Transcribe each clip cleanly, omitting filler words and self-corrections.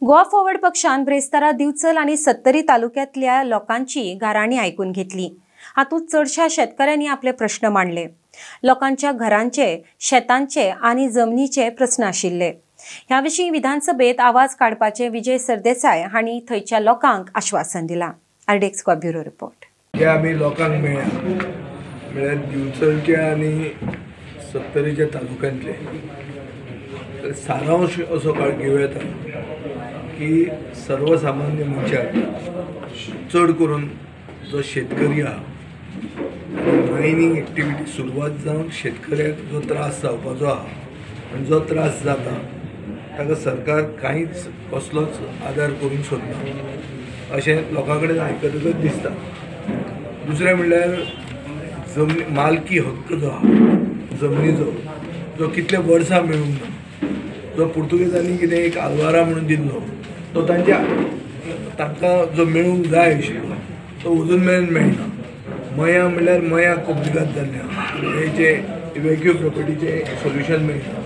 Goa forward पक्षान ब्रेस्तारा दिवचल आनी सत्तरी तालुक्यांतल्या लोकांची गाराणी आयकून घेतली. हातूंत चडशा शेतकऱ्यांनी आपले प्रश्न मांडले. लोकांच्या घरांचे, शेतांचे आनी जमनीचे प्रस्न आशिल्ले. ह्या विशीं विधानसभेत आवाज काडपाचे विजय सरदेसाय हांणी थंयच्या लोकांक आश्वासन दिलां. RDX Goa bureau report. जे आमी लोकांक मेळ्ळ्या म्हळ्यार दिवचलच्या आनी सत्तरीच्या तालुक्यांतले, तर सारांश असो घेवं येता की सर्वसामान्य मनशाक, चड करून जो शेतकरी आहा, मायनींग एक्टिविटी सुरवात जावन शेतकऱ्याक जो त्रास जावपाचो आहा आनी जो त्रास जाता ताका सरकार कांयच कसलोच आदार करूंक सोदना अशें लोकां कडेन आयकतकच दिसता. दुसरें म्हणल्यार जमनी मालकी हक्क जो आहा जमनीचो, जो कितले वर्सां मेळूंक ना, जो पुर्तुगेजांनी कितें एक आलवारा म्हणून दिल्लो तो तांच्या तांकां जो मेळूंक जाय आशिल्लो तो अजून मेरेन मेळना. मया म्हणल्यार मया कोब्लिगाद जाल्लें आहा, हे जे इव्हॅक्यू प्रॉपर्टीचें सोल्युशन मेळना.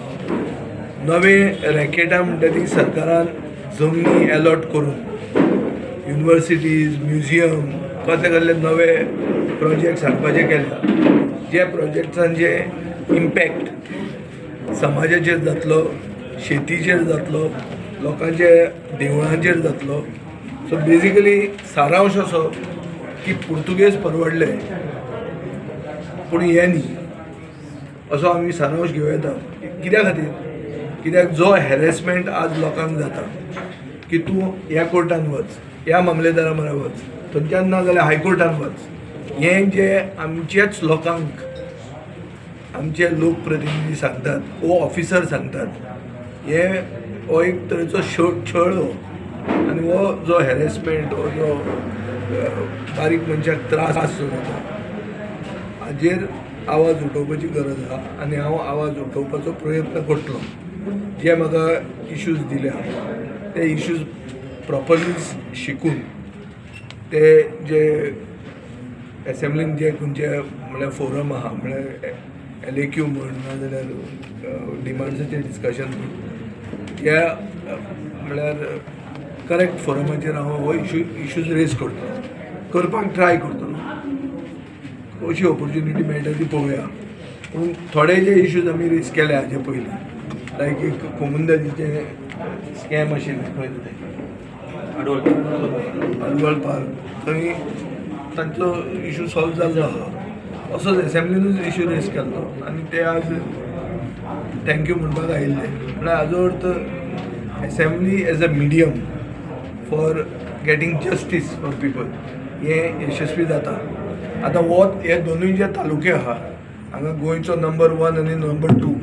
नवे रॅकेटां म्हणटा ती सरकारान जमनी एलॉट करून युनिवर्सिटीज, म्युझियम, कसले कसले नवे प्रोजेक्ट्स हाडपाचे केल्या, जे प्रोजेक्ट्सांचे इम्पॅक्ट समाजाचेर जातलो, शेतीचेर जातलो, लोकांचे देवळांचेर जातलो. सो बेजिकली सारांश असो की पुर्तुगेज परवडले पूण हें न्ही असो आमी सारांश घेवं येता. कित्या खातीर? कित्याक जो हॅरेसमेंट आज लोकांक जाता की तूं ह्या कोर्टान वच, ह्या मामलेदारा म्हऱ्या वच, थंयच्यान ना जाल्यार हायकोर्टान वच, हें जे आमच्याच लोकांक आमचे लोकप्रतिनिधी सांगतात वो ऑफिसर सांगतात, हे हो एक तरेचो छळ हो आनी हो जो हॅरेसमेंट हो जो बारीक मनशाक त्रास जो जाता हाजेर आवाज उठोवपाची गरज आहा आनी हांव आवाज उठोवपाचो प्रयत्न करतलो. जे म्हाका इश्यूज दिल्या ते इश्यूज प्रॉपरली शिकून ते जे एसेंब्लीन जे खंयचे म्हळ्यार फोरम आहा, म्हळ्यार LAQ म्हण नाजाल्यार डिमांड्साचेर डिस्कशन म्हण, ह्या म्हळ्यार करेक्ट फोरमाचेर हांव हो इश्यूज रेज करतलो, करपाक ट्राय करतलो. अशी ऑपोर्च्युनिटी मेळटा ती पळोवया. पूण थोडे जे इश्यूज आमी रेज केले हाजे पयलीं, लायक एक कोमुंदादीचें स्कॅम आशिल्लें खंय तें आडवळ पार्क, थंय तांचो इशू सॉल्व जाल्लो आहा. असोच एसेंब्लीनूच इशू रेज केल्लो आनी ते आज thank you म्हणपाक आयिल्ले. म्हळ्यार हाजो अर्थ assembly as a medium for getting justice for people हें यशस्वी जाता. आतां हो हे दोनूय जे तालुके आहा हांगा गोंयचो नंबर 1 आनी नंबर 2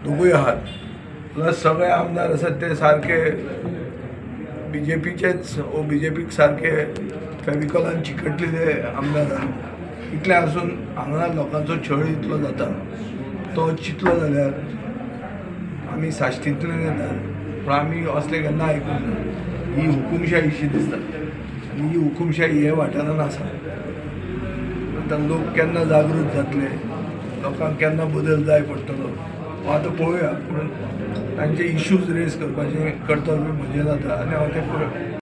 दोगूय आहात, प्लस सगळे आमदार आसात ते सारके बीजेपीचेच ओ बीजेपीक सारके फेविकॉलान चिकटलेले आमदार आहात. इतलें आसून हांगा लोकांचो छळ इतलो जाता तो चिंतलो जाल्यार आमी साश्टींतल्यान येतात पूण आमी असलें केन्ना आयकूंक ना. ही हुकुमशाही अशी दिसता आनी ही हुकुमशाही हे वाठारान आसा. आतां लोक केन्ना जागृत जातले, लोकांक केन्ना बदल जाय पडटलो हो आतां पळोवया. पूण तांचे इश्यूज रेज करपाचें कर्तव्य म्हजें जाता आनी हांव तें